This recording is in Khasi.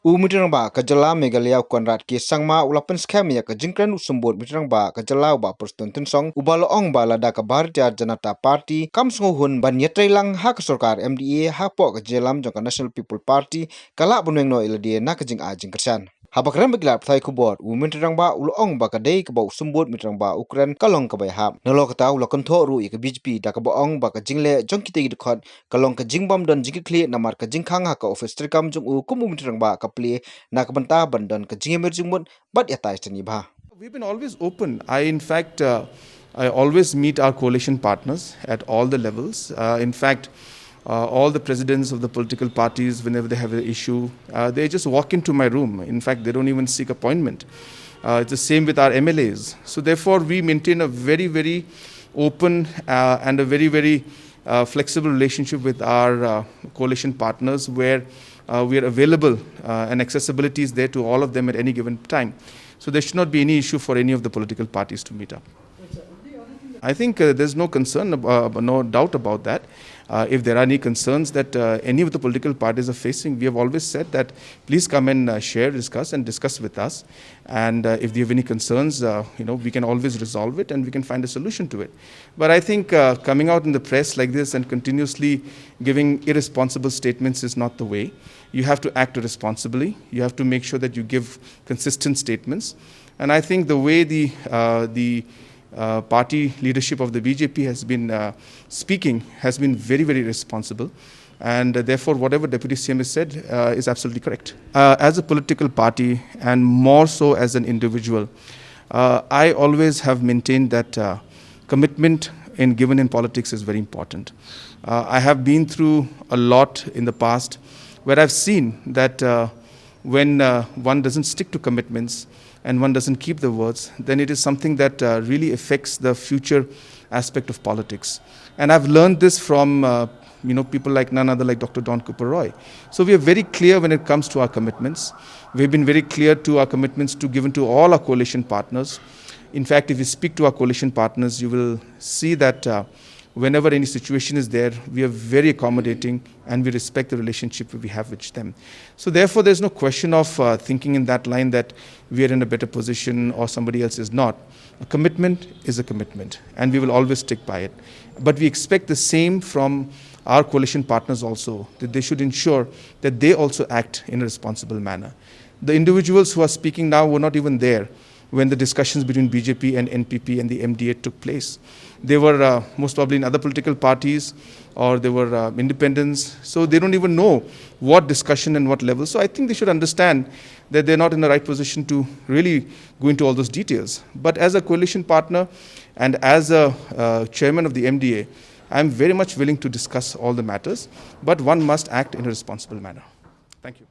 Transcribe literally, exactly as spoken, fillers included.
U Myntri Rangbah ka jylla Meghalaya u Conrad K Sangma u la pynskhem ïa ka jingkren u symbud Myntri Rangbah ka jylla u Bah Prestone Tynsong, uba la ong ba lada ka Bharatiya Janata Party kam sngewhun ban ïatrei lang ha ka sorkar M D A hapoh ka jingïalam jong ka National People Party, ka lah ban weng noh ïa lade na ka jingai jingkyrshan. Haba kren bad ki lad pathai khubor, u Myntri Rangbah u la ong ba ka dei kaba u symbud Myntri Rangbah u kren ka long kaba ïahap. Nalor kata u la kynthoh ruh ïa ka B J P da kaba ong ba ka jingleh jong kitei ki dkhot ka long ka jingbym don jingkitkhlieh namar ka jingkhang ha ka ophis treikam jong u kum u Myntri Rangbah ka plie na ka bynta ban don ka jingïamir jingmut bad ïatai shane bha. We've been always open. I, in fact, uh, I always meet our coalition partners at all the levels. Uh, in fact, uh, all the presidents of the political parties, whenever they have an issue, uh, they just walk into my room. In fact, they don't even seek appointment. Uh, it's the same with our M L As. So therefore, we maintain a very, very open, uh, and a very, very, uh, flexible relationship with our, uh, coalition partners, where, uh, we are available, uh, and accessibility is there to all of them at any given time. So there should not be any issue for any of the political parties to meet up. I think, uh, there's no concern, ab- uh, no doubt about that. Uh, if there are any concerns that, uh, any of the political parties are facing, we have always said that please come and, uh, share, discuss, and discuss with us. And, uh, if you have any concerns, uh, you know, we can always resolve it and we can find a solution to it. But I think, uh, coming out in the press like this and continuously giving irresponsible statements is not the way. You have to act responsibly. You have to make sure that you give consistent statements. And I think the way the, uh, the, uh, party leadership of the B J P has been, uh, speaking has been very, very responsible. And, uh, therefore, whatever Deputy C M has said, uh, is absolutely correct. Uh, as a political party, and more so as an individual, uh, I always have maintained that, uh, commitment in given in politics is very important. Uh, I have been through a lot in the past where I've seen that, uh, when, uh, one doesn't stick to commitments and one doesn't keep the words, then it is something that, uh, really affects the future aspect of politics. And I've learned this from, uh, you know, people like none other like Doctor Don Cooper Roy. So we are very clear when it comes to our commitments. We've been very clear to our commitments to given to all our coalition partners. In fact, if you speak to our coalition partners, you will see that, uh, whenever any situation is there, we are very accommodating and we respect the relationship we have with them. So therefore, there's no question of, uh, thinking in that line that we are in a better position or somebody else is not. A commitment is a commitment, and we will always stick by it. But we expect the same from our coalition partners also, that they should ensure that they also act in a responsible manner. The individuals who are speaking now were not even there when the discussions between B J P and N P P and the M D A took place. They were, uh, most probably in other political parties, or they were, uh, independents. So they don't even know what discussion and what level. So I think they should understand that they're not in the right position to really go into all those details. But as a coalition partner and as a, uh, chairman of the M D A, I'm very much willing to discuss all the matters, but one must act in a responsible manner. Thank you.